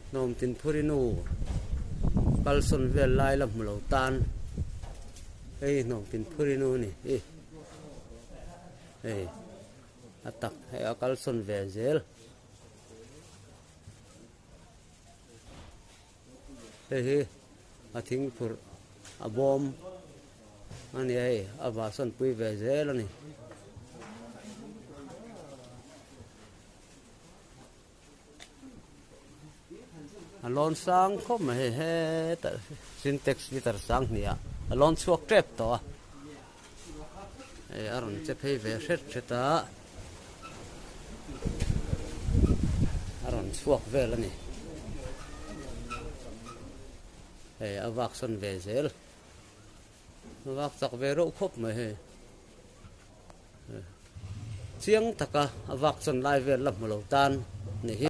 Hnawm Tinphuri nu kalsawn vel lai la hmu lo tan hei Hnawm Tinphuri nu a ni hi hei a tak hei a kalsawn ve zel. Hei hi a thing phurh a bawm a ni a hei a vahsawn pui ve zel a ni. A lawn sang khawp mai hei hetah sintex liter 2000 ah a lawn chhuak tep tawh a hei a rawn che phei ve hret hret a a rawn chhuak vel a ni hei a vak sawn ve zel a vak chak ve reuh khawp mai hei. Chiang taka a vak chawn lai vel la hmu lo tan ni hi.